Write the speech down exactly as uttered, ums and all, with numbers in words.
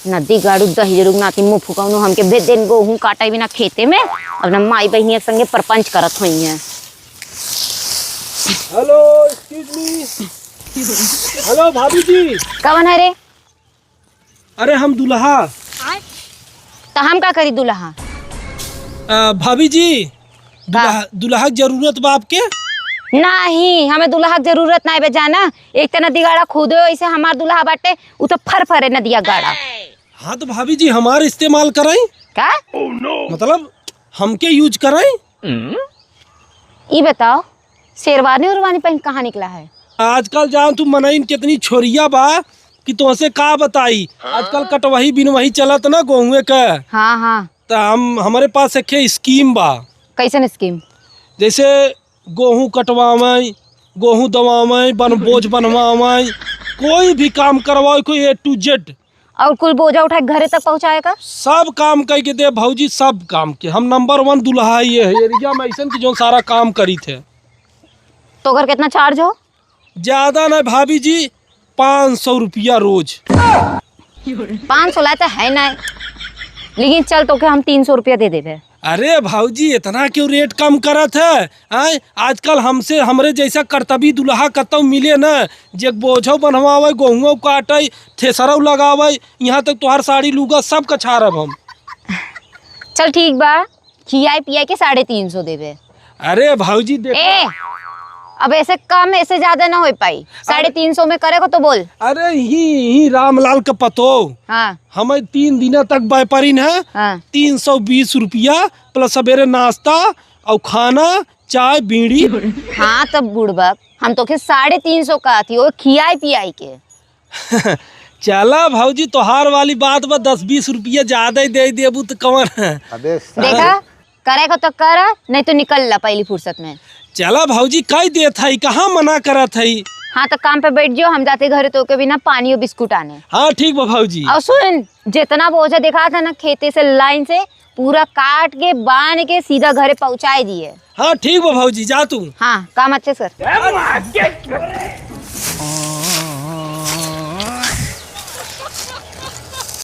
नदी गाड़ू दहिजरू नाती मुँह फुकौनो हमके भेज देन गोहूँ काटे बिना खेते में, अपना माई बहिनिया के संगे परपंच करत होइहैं। Hello, excuse me। Hello भाभी जी। कवन है रे? अरे हम दुल्हा। तो हम का करी दुल्हा? अ, भाभी जी, का? दुल्हा, दुल्हा के जरूरत बा आपके? नहीं, हमें दुल्हा के जरूरत नहीं बे जाना। एक तना दिगाड़ा खुदे ऐसे हमार दुल्हा बाटे, उ तो फर फरे नदिया गाड़ा। हाँ तो भाभी जी हमार इस्तेमाल कराई। का? मतलब हमके use कराई। ई बताओ, शेरवानी उरवानी पहन कहाँ निकला है? आजकल जान तू मनइन कितनी छोरिया बा कि तोहसे का बताई। आजकल कटवही बिनवही चलत ना गोहुए के। हाँ, हाँ। त हम, हमरे पास एक scheme बा। कैसन scheme? जैसे गोहूँ कटवावै, गोहूँ दवावै, बन बोझ बनवावै, कोई भी काम करवाओ, कोई A to Z। और कुल बोझा उठा के घरे तक पहुँचाए का? सब काम कइ के दे भौजी, सब काम के। हम number one दुल्हा ही है area में ऐसन कि जौन सारा काम करीत है। तो ओकर कितना charge हो? ज्यादा ना भाभी जी, पाँच सौ रुपया रोज। पाँच सौ लाए तो है ना, लेकिन चल तोके हम तीन सौ रुपया दे देबे। अरे भौजी, इतना क्यों rate कम करत है? आय, आजकल हमसे, हमरे जैसा करतबी दुल्हा कतौ मिले न, जे बोझौ बन्हवावै, गोहुओ काटै, थ्रेसरौ लगावै, यहाँ तक तोहार साड़ी लुगा सब कछारब हम। चल ठीक बा, खियाए पियाए के साढ़े तीन सौ देबे। अरे भौजी देखो। ए, अब ऐसे कम, ऐसे ज्यादा ना हो पाई। अरे साढ़े तीन सौ में करे को तो बोल। अरे ही, ही रामलाल के पतो। हाँ। हमें तीन दिना तक व्यापारी न है। हाँ। तीन सौ बीस रुपया plus सबेरे नाश्ता और खाना, चाय, बीड़ी। हाँ, तब बुड़बक, हम तोके साढ़े तीन सौ कहत ही, वो खियाई पियाई के। चला भौजी, तोहार वाली बात बा, दस बीस रुपया ज्यादा ही दे देबू तो कौन है? अबे साले। देखा, करे को तो कर, नहीं तो निकल ला पहली फुर्सत में। चला भौजी, कह देत है, कहाँ मना करत है? हाँ, तो काम पे बैठ जाओ, हम जाते घरे तोके बिना पानी और बिस्कुट आने। हाँ, ठीक बा भौजी। और सुन, जितना बोझा देखा था ना खेते से line से, पूरा काट के, बांध के सीधा घरे पहुँचाए दिए। हाँ, ठीक बा भौजी, जा तू। हाँ, काम अच्छे से कर।